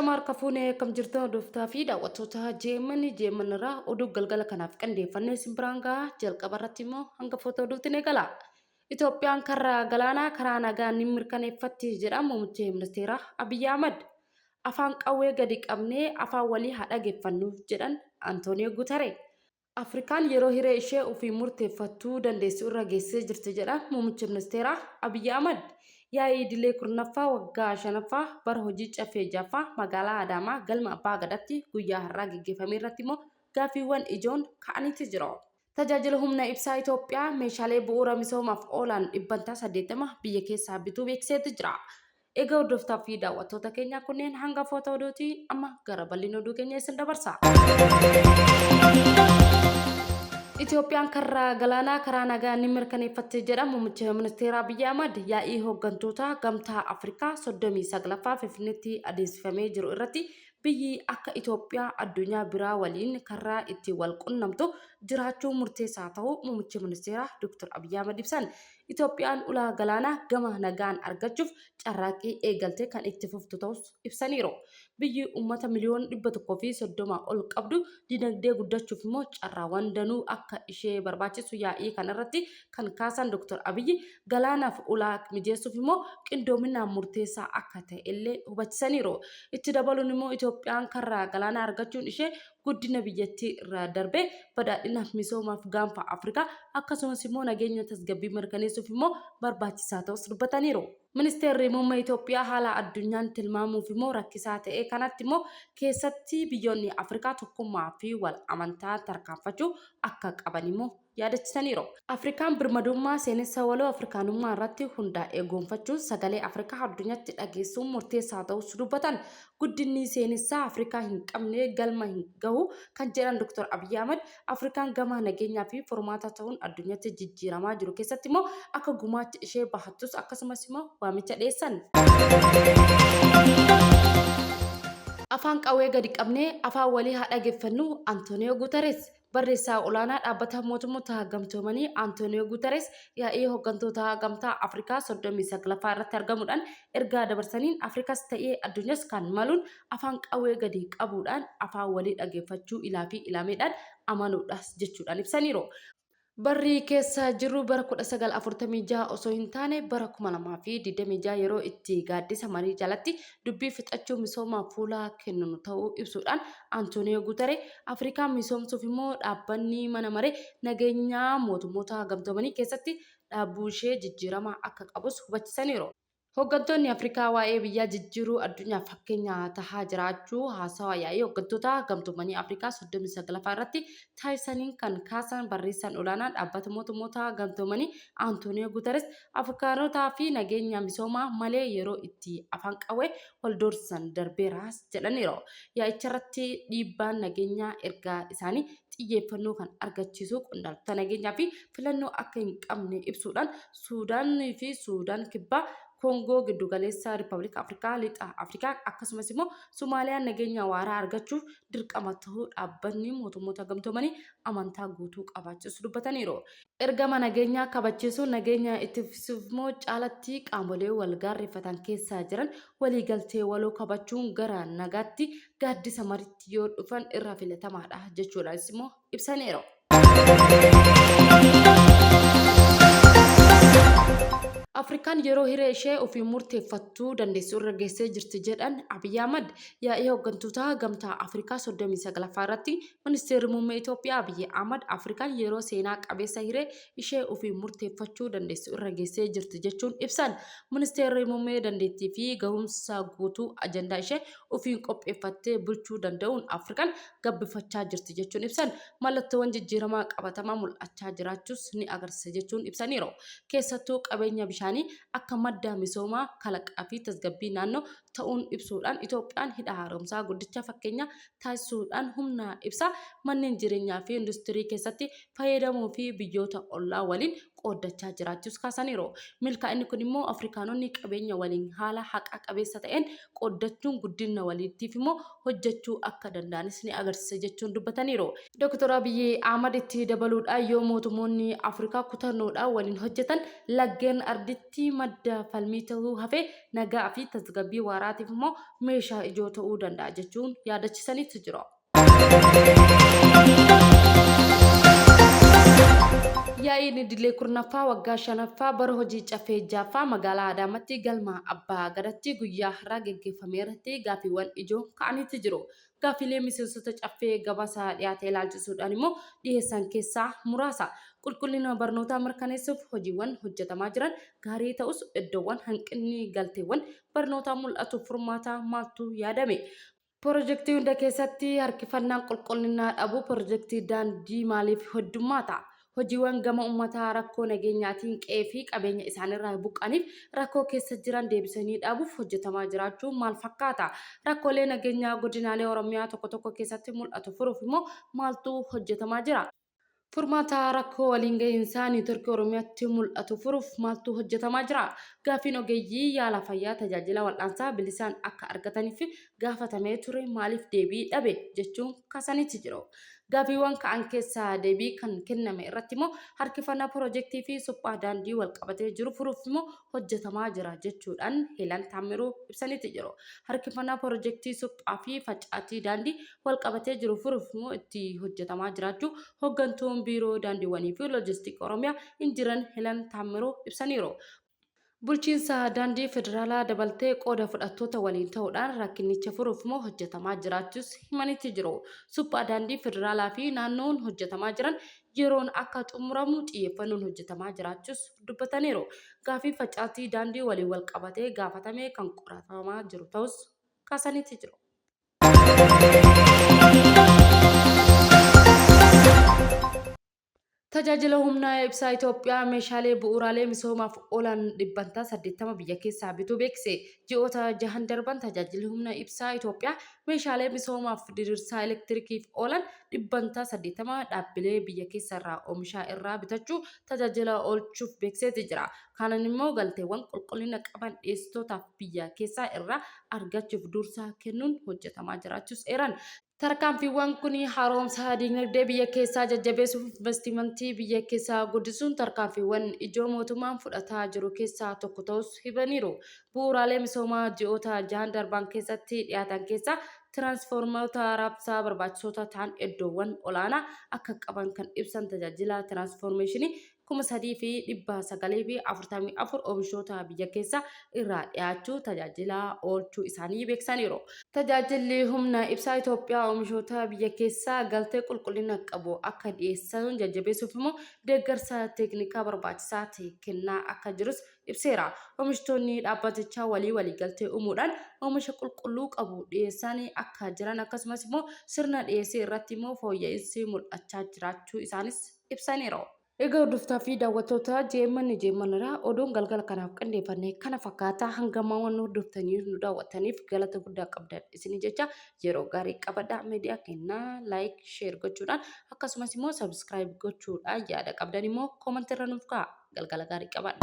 Ashama harka fuunee akkam jirtan hordoftaa fi daawwattoota JMN JMN irraa oduu galgala kanaaf qindeeffannee isin biraan gahaa jalqaba irratti immoo hangafoota oduutti ni gala. Itoophiyaan karra galaanaa karaa nagaa ni mirkaneeffatti jedha muummichi ministeeraa Abiyyi Ahmad. Afaan qawwee gadi qabnee afaan walii haa dhageeffannu jedhan Antooniyoo Guutaree. Afrikaan yeroo hiree ishee ofiin murteeffattuu dandeessu irra geessee jirti jedhan Muummichi Ministeeraa Abiyyi Ahmad. Yaa'ii idilee 10ffaa waggaa 5ffaa bara hojii Caffee 6ffaa magaalaa Adaamaa galma Abbaa Gadaatti guyyaa har'aa geggeeffame irratti immoo gaaffiiwwan ijoon ka'aniiti jiru. Tajaajila Humna Ibsaa Itoophiyaa meeshaalee bu'uura misoomaaf oolan dhibbantaa 80 biyya keessaa bituu beeksiseeti jira. Egaa hordoftaa fi daawwattoota keenyaa kunneen hangafoota oduuti amma gara bal'ina oduu keenya isin dabarsa. Itoophiyaan karra galaanaa karaa nagaa ni mirkaneeffatte jedha muummichi ministeeraa Abiyyi Ahmad yaa'ii hooggantoota gamtaa Afrikaa 39ffaa Finfinneetti adeemsifamee jiru irratti biyyi akka Itoophiyaa addunyaa biraa waliin karraa itti wal qunnamtu jiraachuu murteessaa ta'uu muummichi ministeeraa Dr. Abiyyi Ahmad ibsan. Itoophiyaan ulaa galaanaa gama nagaan argachuuf carraaqqii eegalte kan itti fuftu ta'us ibsaniiru. Biyyi uummata miliyoona 130 ol qabdu dinagdee guddachuuf immoo carraawwan danuu akka ishee barbaachisu yaa'ii kanarratti kan kaasan Dr. Abiyyi galaanaaf ulaa mijeessuuf immoo qindoominaan murteessaa akka ta'e illee hubachisaniiru. Itti dabaluun immoo Itoophiyaan karra galaanaa argachuun ishee guddina biyyattii irra darbee badhaadhinaaf misoomaaf gaanfa Afrikaa akkasumas immoo nageenya tasgabbii mirkaneessuuf immoo barbaachisaa ta'us dubbataniiru. Ministeerri Muummee Itoophiyaa haala addunyaan tilmaamuuf immoo rakkisaa ta'e kanatti immoo keessatti biyyoonni Afrikaa tokkummaa fi wal amantaa tarkaanfachuu akka qaban immoo yaadachisaniiru. Afrikaan birmadummaa seenessa waloo Afrikaanummaa irratti hundaa'e goonfachuun sagalee Afrikaa addunyaatti dhageessuun murteessaa ta'us dubbatan. Guddinni seenessaa Afrikaa hin qabne galma hin gahu kan jedhan Dr. Abiyyi Ahmad, Afrikaan gama nageenyaa fi furmaata ta'uun addunyatti jijjiiramaa jiru keessatti immoo akka gumaacha ishee bahattus akkasumas immoo waamicha dhiyeessan. Afaan qawwee gadi qabnee afaan walii haa dhageffannu Antooniyoo Guutarees. Barreessaa Olaanaa Dhaabbata Mootummoota Gamtoomanii Antooniyoo Guutarees yaa'ii hoggantoota Gamtaa Afrikaa 39ffaa irratti argamuudhaan ergaa dabarsaniin Afrikas ta'ee addunyas kan maluun afaan qawwee gadi qabuudhaan afaan walii dhageeffachuu ilaa fi ilaameedhaan amanuudhaas jechuudhaan ibsaniiru. Barri keessa jirru bara 1946 osoo hin taane bara 2026 yeroo itti gaaddisa marii jalatti dubbii fixachuu misoomaaf fuula kenninu ta'uu ibsuudhaan Antooniyoo Guutaree Afrikaa misoomsuuf immoo dhaabbanni mana maree nageenyaa mootummoota gamtoomanii keessatti dhaabbuu ishee jijjiirama akka qabus hubachisaniiru. Hoggantoonni Afrikaa waa'ee biyyaa jijjiiruu addunyaaf fakkeenya tahaa jiraachuu haasawa yaa'ii hoggantoota gamtoomanii Afrikaa 39ffaa irratti taasisaniin kan kaasan barreessaan olaanaan dhaabbata mootummoota gamtoomanii Antooniyoo Guutares Afrikaanotaa fi nageenya misoomaa malee yeroo itti afaan qawwee wal doorsisan darbeeraas jedhaniiru. Yaa'icharratti dhiibbaan nageenyaa ergaa isaanii xiyyeeffannoo kan argachiisu qondaaltota nageenyaa fi filannoo akka hin qabne ibsuudhaan Suudaan fi Suudaan Kibbaa, Koongoo Giddugaleessa, Rippabilika Afrikaa, Lixa Afrikaa akkasumas immoo Somaaliyaan nageenya waaraa argachuuf dirqama ta'uu dhaabbatni mootummoota gamtoomanii amantaa guutuu qabaachuus dubbataniiru. Ergama nageenyaa kabachiisuun nageenya itti fufsiisuuf immoo caalatti qaamolee wal gaarreeffatan keessa jiran waliigaltee waloo kabachuun gara nagaatti gaaddisa mariitti yoo dhufan irra filatamaadha jechuudhaanis immoo ibsaniiru. Afrikaan yeroo hiree ishee ofiin murteeffattuu dandeessu irra geessee jirti jedhan Abiy Ahmad. Yaa'ii hooggantoota gamtaa Afrikaa 39ffaa irratti ministeerri muummee Itoophiyaa Abiy Ahmad Afrikaan yeroo seenaa qabeessa hiree ishee ofiin murteeffachuu dandeessu irra geessee jirti jechuun ibsan. Ministeerri muummee dandeettii fi gahumsa guutuu ajandaa ishee ofiin qopheeffattee bulchuu danda'uun Afrikaan gabbifachaa jirti jechuun ibsan. Mallattoowwan jijjiiramaa qabatamaa mul'achaa jiraachuus ni agarsiisa jechuun ibsaniiru. Keessattuu qabeenya bishaanii akka madda misoomaa, kalaqaa fi tasgabbii naannoo ta'uun ibsuudhaan Itoophiyaan hidha haaromsaa guddicha fakkeenya taasisuudhaan humna ibsaa manneen jireenyaa fi industirii keessatti fayyadamuu fi biyyoota ollaa waliin qooddachaa jiraachuus kaasaniiru. Milkaa'inni kun immoo Afrikaanonni qabeenya waliin haala haqa qabeessa ta'een qooddachuun guddina waliittiif immoo hojjechuu akka danda'anis ni agarsiisa jechuun dubbataniiru. Dr. Abiyyi Ahmad itti dabaluudhaan yoo mootummoonni Afrikaa kutannoodhaan waliin hojjetan laggeen arditti madda falmii ta'uu hafee nagaa fi tasgabbii waaraa waaraatiif immoo meeshaa ijoo ta'uu danda'a jechuun yaadachisaniitu jiru. Yaa'iin idilee 10ffaa waggaa 5ffaa bara hojii Caffee 6ffaa magaalaa Adaamatti galma Abbaa Gadaatti guyyaa har'aa geggeeffame irratti gaaffiiwwan ijoo ka'aniitu jiru. Gaaffiilee miseensota Caffee gabaasa dhiyaate ilaalchisuudhaan immoo dhiyeessan keessaa muraasa. Qulqullina barnootaa mirkaneessuuf hojiiwwan hojjetamaa jiran gaarii ta'us iddoowwan hanqinni galteewwan barnootaa mul'atuuf furmaata maaltu yaadame? Pirojektii hunda keessatti harkifannaan qulqullinaa dhabuu pirojektii daandii maaliif heddummaata? Hojiiwwan gama ummataa rakkoo nageenyaatiin qe'ee fi qabeenya isaaniirraa buqqa'aniif rakkoo keessa jiran deebisanii dhaabuuf hojjetamaa jiraachuu maal fakkaata? Rakkoolee nageenyaa godinaalee Oromiyaa tokko tokko keessatti mul'atu furuuf immoo maaltu hojjetamaa jira? Furmaata rakkoo waliin gahiinsaa niitworkii Oromiyaatti mul'atu furuuf maaltu hojjetamaa jira? Gaaffiin ogeeyyii yaala fayyaa tajaajila wal'aansaa bilisaan akka argataniif gaafatamee ture maaliif deebii dhabe? jechuun kaasaniiti jiru. Gaaffiiwwan ka'an keessaa deebii kan kenname irratti immoo harkifannaa pirojektii fi suphaa daandii walqabatee jiru furuuf immoo hojjetamaa jira jechuudhaan Heelan Taammiruu ibsaniiti jiru. Harkifannaa pirojektii suphaa fi facaatii daandii walqabatee jiru furuuf immoo itti hojjetamaa jiraachuu hoggantuun Biiroo Daandiiwwanii fi Loojistikii Oromiyaa Injiinar Helan Taammiruu ibsaniiru. Bulchiinsa daandii federaalaa dabaltee qooda fudhattoota waliin ta'uudhaan rakkinicha furuuf immoo hojjetamaa jiraachuus himanitti jiru. Suphaa daandii federaalaa fi naannoon hojjetamaa jiran yeroon akka xumuramu xiyyeeffannoon hojjetamaa jiraachuus dubbataniiru. Gaaffii facaatii daandii waliin walqabatee gaafatame kan qoratamaa jiru ta'us kaasaniiti jiru. Tajaajila Humna Ibsaa Itoophiyaa meeshaalee bu'uuraalee misoomaaf oolan dhibbantaa 80 biyya keessaa bituu beeksise. Ji'oota jahan darban Tajaajilli Humna Ibsaa Itoophiyaa meeshaalee misoomaaf diriirsaa elektirikiif oolan dhibbantaa 80 dhaabbilee biyya keessarraa oomishaa irraa bitachuu tajaajila oolchuuf beeksiseeti jira. Kanan immoo galteewwan qulqullina qaban dhiyeessitootaaf biyya keessaa irraa argachuuf dursa kennuun hojjetamaa jiraachuus eeran. Tarkaanfiiwwan kun haaromsa diinagdee biyya keessaa jajjabeessuuf investimentii biyya keessaa guddisuun tarkaanfiiwwan ijoo mootummaan fudhataa jiru keessaa tokko ta'us himaniiru. Bu'uuraalee misoomaa ji'oota jahan darban keessatti dhiyaatan keessaa tiraansfoormeroota raabsaa barbaachisoota ta'an iddoowwan olaanaa akka qaban kan ibsan tajaajila tiraansfoormeeshinii 3,944 oomishoota biyya keessaa irraa dhiyaachuu tajaajila oolchuu isaanii beeksisaniiru. Tajaajilli Humna Ibsaa Itoophiyaa oomishoota biyya keessaa galtee qulqullina qabu akka dhiyeessan jajjabeessuuf immoo deeggarsa teeknikaa barbaachisaa ta'e kennaa akka jirus ibseera. Oomishtoonni dhaabbatichaa walii waliigaltee uumuudhaan oomisha qulqulluu qabu dhiyeessaan akka jiran akkasumas immoo sirna dhiyeessii irratti immoo fooyya'insi mul'achaa jiraachuu isaanis ibsaniiru. Egaa hordoftaa fi daawwattoota JMN JMN irraa oduun galgala kanaaf qindeeffanne kana fakkaata. Hanga ammaa waan nu hordoftaniif nu daawwattaniif galata guddaa qabdan isinii jecha yeroo gaarii qabadha. Miidiyaa keenya like, share gochuudhaan akkasumas immoo subscribe gochuudhaan yaada qabdan immoo comment irra nuuf ka'a. Galgala gaarii qabadha.